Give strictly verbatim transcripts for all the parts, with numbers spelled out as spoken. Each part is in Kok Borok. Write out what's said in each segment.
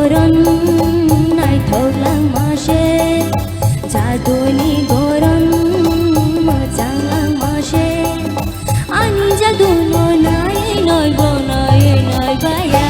Ron naithok langma se, jaduni goron mwchang langma se. Ani jaduno nai noi bo noi noi baya.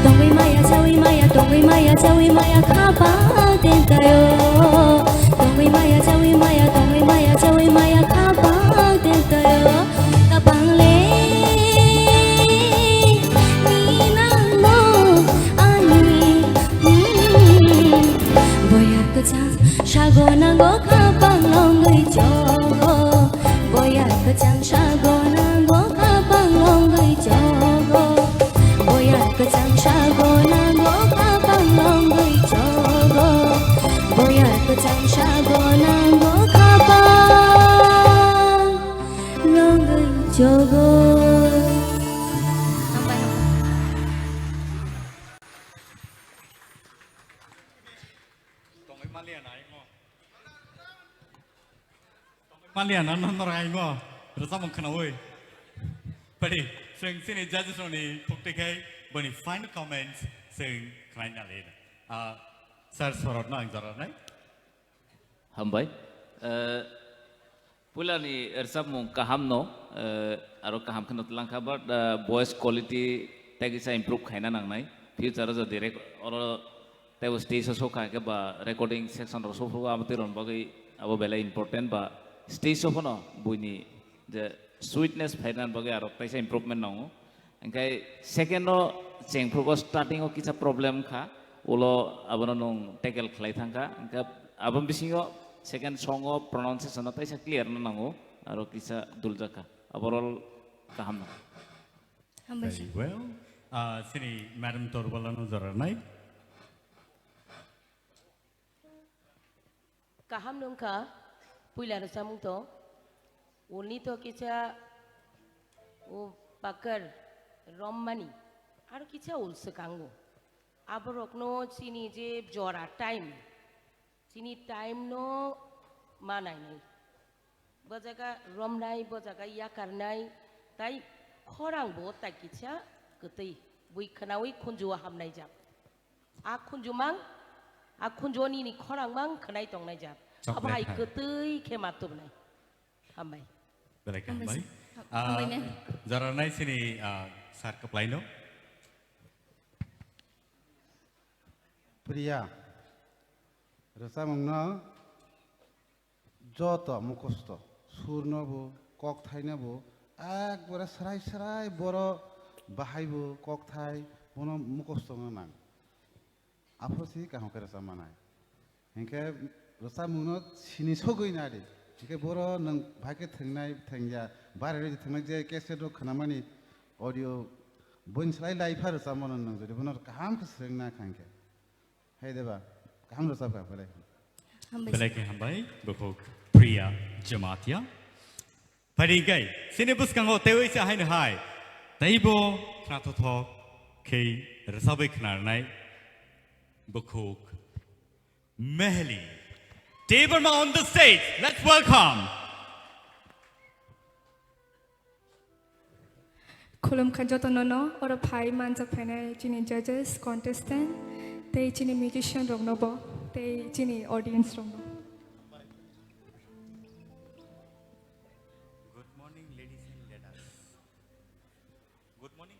Tongwi maya, chawi maya, tongwi maya, chawi maya, khapang tentayo. Tongwi maya, chawi maya, tongwi maya, chawi maya, khapang tentayo. Khapang le ni nangno ani, mm, boyar kwchang sago nango, khapang longwi chogo. Boyar kwchang sago nango, khapang longwi chogo. Boyar kwchang sago nango, khapang longwi chogo. Boyar kwchang sago nango, khapang longwi chogo. Maliana, no, no, no, no, no, rwchapmung khwnawi. Padi, chwng chini judges rokni khukti khai boni final comments chwng khwlaina le. Ah, sir, sorotno ang jora nai. Hambai. Eh, puilani rwchapmung kaham no, eh, aro kaham kheno twlang kha, but, eh, voice quality tei kisa improve khaina nangnai. Future o jodi rek-, oro tei bo stage o sokha khe ba recording section rok sokha, abo twi rokni bagwi abo belai important ba stage o phano buini je sweetness phaina bagwi aro teisa improvement nango. Hingkhe second o chengphrugo starting o kisa problem kha, ulo abono nwng tackle khlai thangkha, hingkhe aboni bisingo second song o pronunciation no teisa clear no nango, aro kisa duljakha, overall kaham no. Hambai. Very well. Ah, chini Madam Torbala no jora nai. Kaham nungkha, puila rwchapmung to, ulni to kisa, o pakar rommani, aro kisa ul swkango. Aborokno chini je jora time, chini time no manai nai. Bo jaga romnai, bo jaga yakarnai, tai khorang bo tai kisa kwtwi, bui khwnawi khunju o hamnai jak. A khunjumang, a khunju nini khorangmang khwnai tongnai jak. Chocolate hai hai. Kwtwi khe ma tubnai. Hambai. Belai khe hambai. Hambai. Ah, hambai ne. Jora nai chini, ah, sir kwplaino. Priya, rwchapmungno joto mukhosto, surno bo, kokthaino bo, ekbare srai srai boro bahai bo, kokthai bono mukhosto wngna nang. Aphuru si kaham khe rwchap manai. Hinkhe rwchapmungno sini sogwi nadi. Hinkhe boro nwng bahai khe thwngnai, thwngya, bare rwi thwngnai je cassette rok khwnamani audio boin slai lai pha rwchapmano nwng jodi bono kaham khe swrwngna kha hinkhe. Hai deba, kaham rwchapkha, belai. Hambai. Belai khe hambai, bukhuk Priya Jamatia. Phaidi kai, sini bwskango teiwi se haino hai. Teibo khnathothok khe rwchapwi khnarnai bukhuk Mehli Debbarma on the stage. Let's welcome. Khulumkha jotono no, oro phai manjak phainai chini judges, contestant, tei chini musician rokno bo, tei chini audience rokno. Good morning, ladies and leaders. Good morning.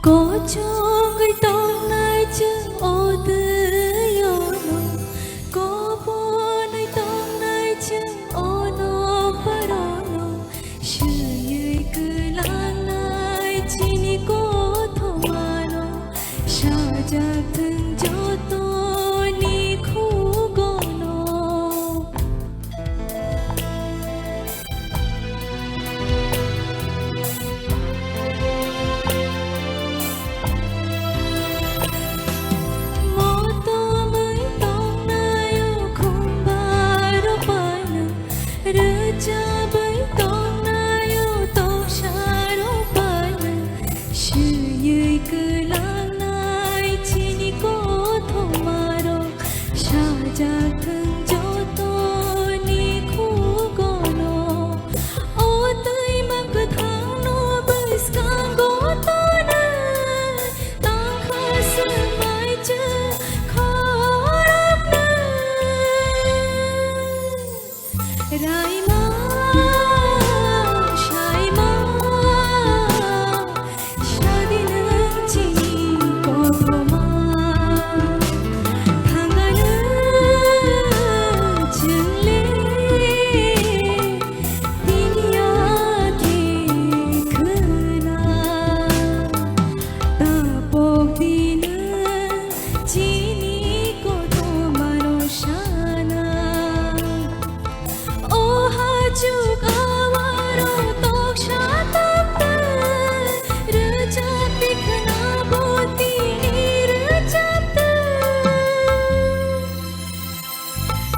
Kochongwi tongnai chwng o twi-o no, koponwi tongnai chwng o nokbar-o no, swiwi kwlangnai chini kothoma no, sajak thwng joto.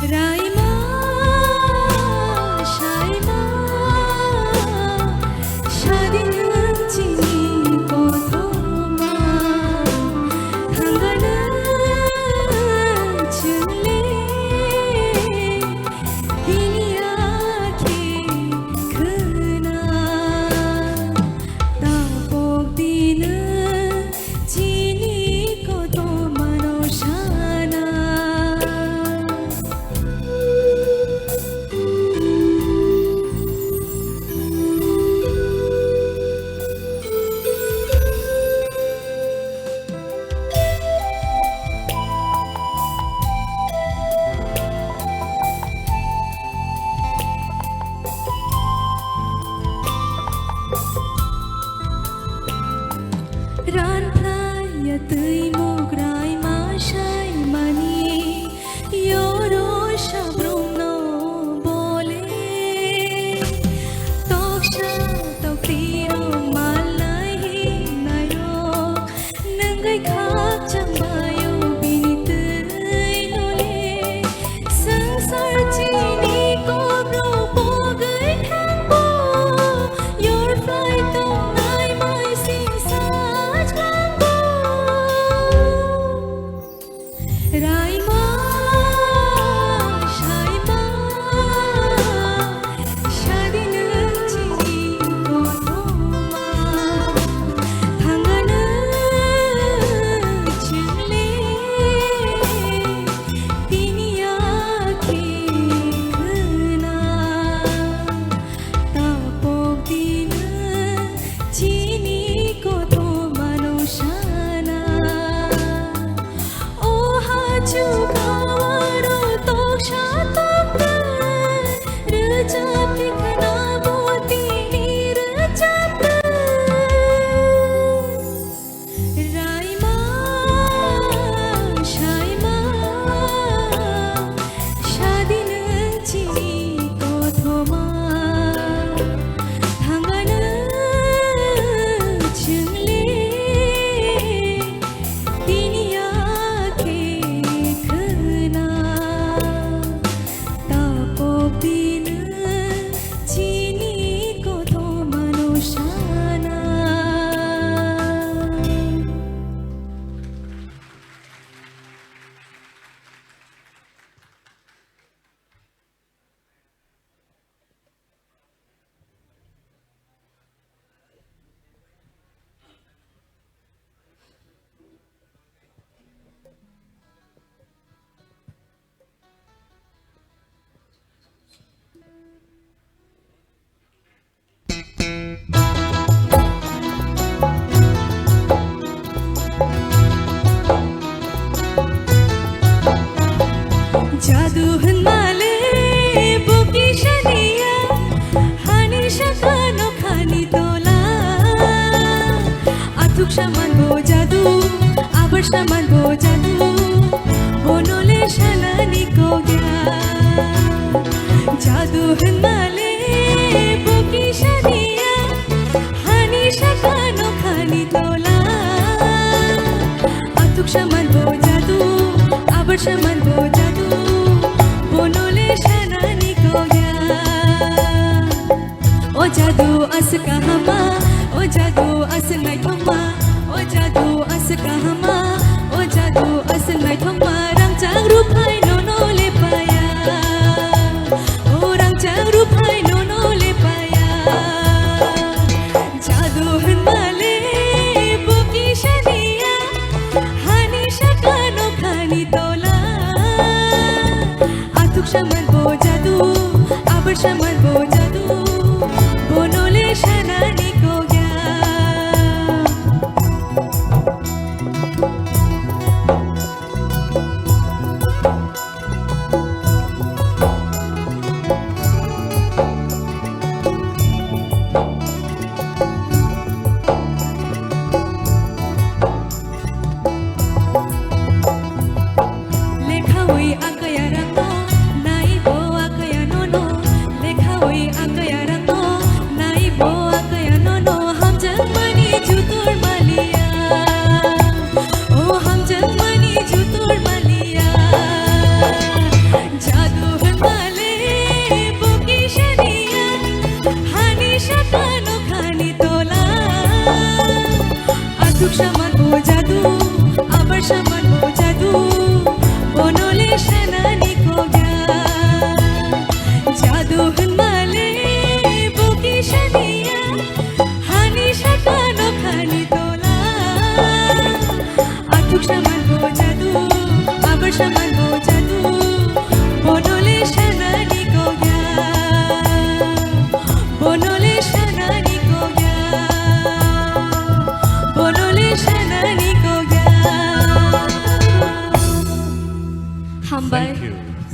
Raima, saima, sadi nwng chini kothoma, thangano chwngle, tini akhe khwna, tapok dino. Chini kothomano sana. Ranthlaiya twi mukrai ma saimani, yoro sabrumno bole. Toksa toktirok malai hinnairok, nwngwi khakchangbaio bini twi nole. Swngchar chini kokrok pogwi thangbo, yorphlai tongnai maising sajlango. Raima, saima, sadi nwng chini kothoma, thangano chwngle, tini akhe khwna, tapok dino chini kothomano sana. O hachu kawaro toksa tokta, rwchapni khna bo tini rwchapta. Raima, saima, sadi nwng chini kothoma, thangano chwngle, tini akhe khwna, tapok dino chini kothomano sana. Jadu hwnmale bo kisa niya, hani sakano khani tola. Athuk saman bo jadu, abar saman bo jadu, bonole sanani kogya. Jadu hwnmale bo kisa niya, hani sakano khani tola. Athuk saman bo jadu, abar saman bo jadu, bonole sanani kogya. O jadu aswk kahama, o jadu aswk naithokma, o jadu aswk kahama, o jadu aswk naithokma, rangchak ruphai nono lepaya. O rangchak ruphai nono lepaya. Jadu hwnmale bo kisa niya, hani sakano khani tola. Athuk saman bo jadu, abar saman bo jadu, bonole sanani kogya. Lekhawi akaya rangno, naibo akaya nono. Lekhawi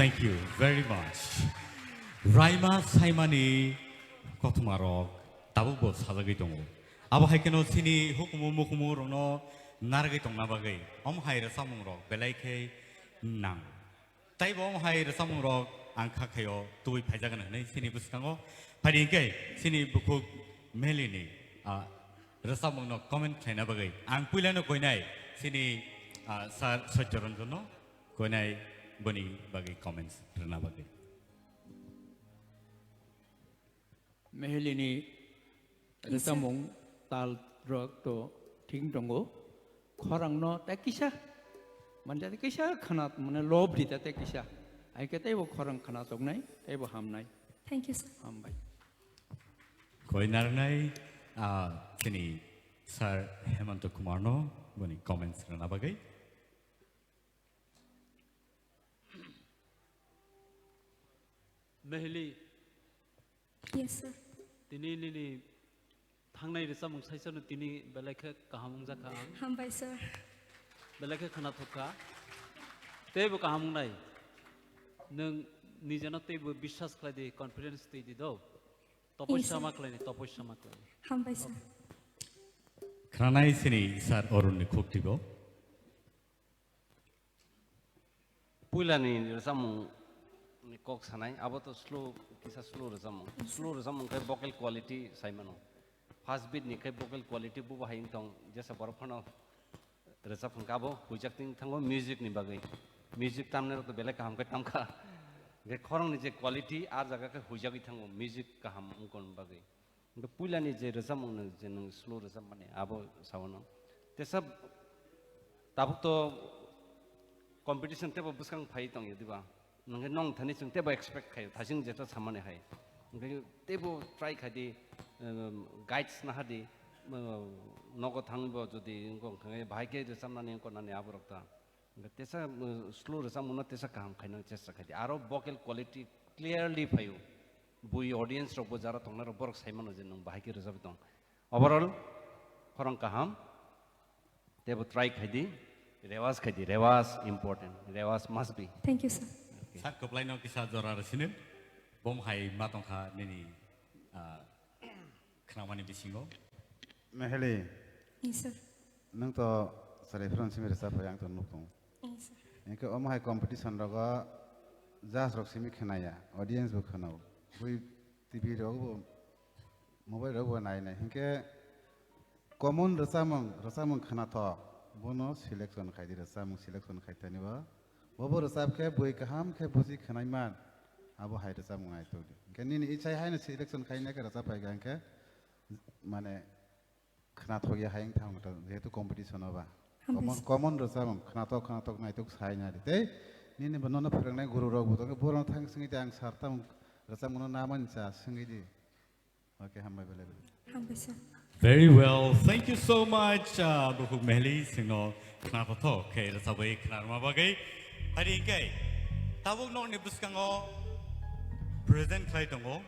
Thank you very much. Raima saimani kothoma rok tabuk bo sajagwi tongo. Abo hai kheno chini hukumu mukumu rokno narwgwi tongna bagwi omo hai rwchapmung rok belai khe nang. Taibo omo hai rwchapmung rok ang kha khaio tubui phaijagan hwnwi chini bwskango. Phaidi hwnkhe chini bukhuk Melini, ah, rwchapmungno comment khlaina bagwi ang puilano koinai chini, ah, sir Satya Ranjanno koinai boni bagwi comments rwna bagwi. Mehelini Yes, sir. Rwchapmung tal rok to thik tongo. Khorangno ta kisa, manja ta kisa khana mane lob di ta ta kisa. Ai khe teibo khorang khana toknai, teibo hamnai. Thank you, sir. Hambai. Koi narnai, ah, chini sir Hemanta Kumarno boni comments rwna bagwi. Meheli. Yes, sir. Tini nini thangnai rwchapmung saisano tini belai khe kaham wngjakha ang. Hambai, sir. Belai khe khwnathok kha. Teibo kaham wngnai. Nwng nijeno teibo biswas khlai di, confidence twi di do. Yes, sir. Topossa ma khlai di, topossa ma khlai di. Hambai, sir. Khwnanai sini sir Arun ni khuk tibo. Puilani rwchapmung ni kok sanai, abo to slow, kisa slow rwchapmung. Yes, sir. Slow rwchapmung khe vocal quality sai mano. First beat ni khe vocal quality bubo hai wng tong, jesa borok phano rwchap hwn khe abo huijak ting thango music ni bagwi. Music tamnai rok to belai kaham khe tamkha. Hwnkhe khorang ni je quality, a jaga khe huijagwi thango music kaham wngkon bagwi. Hwnkhe puilani je rwchapmung no je nwng slow rwchapmani abo sao no. Tesa tabuk to competition tebo bwskang phai tongya diba? Nwng khe nong thani chwng tebo expect khaio, thasing jeto samani hai. Hwnkhe tebo try khai di, um, guides naha di, um, nogo thangbo jodi wngkha hwnkhe bahai khe rwchapnani wngkha nani aborok ta. Hwnkhe tesa, uh, slow rwchapmungno tesa kaham khaina chesta khai di. Aro vocal quality clearly phaio. Bui audience rokbo jara tongnai rok borok sai mano je nwng bahai khe rwchapwi tong. Overall, khorang kaham. Tebo try khai di. Rewas khai di. Rewas important. Rewas must be. Thank you, sir. Okay. Sir, kwplaino kisa jora rw sini. Bom hai ma tongkha nini, ah, khnamani bisingo. Meheli. Yes, sir. Nwng to chwrai phano simi rwchap phai ang to nuk tongo. Yes, sir. Hwnkhe omo hai competition rogo judge rok simi khnaya, audience bo khnao. Bui T V rogo bo, mobile rogo bo nai nai. Hwnkhe common rwchapmung, rwchapmung khnathok, bono selection khai di, rwchapmung selection khai tani bo. Bobo rwchap khe bui kaham khe buji khnai man, abo hai rwchapmung nai tok di. Hwnkhe nini ichai haino selection khai nai khe rwchap phai kha hwnkhe, mane, khnathok ya hai wng thang ta, jehetu competition o ba. Hambai, common, sir. Common rwchapmung, khnathok, khnathok naitok sai nai di. Tei nini bo nono phwrwngnai guru rok bo tongkhe, borok thang swngwi di, ang sir tamo rwchapmung no na mani cha swngwi di. Okay, hambai belai belai. Hambai, sir. Very well, thank you so much, uh, Bukhuk Mehli, singno khnathok khe rwchapwi khnarma bagwi. Hari hwnkhe tabuk nokni bwskango present khlai tongo.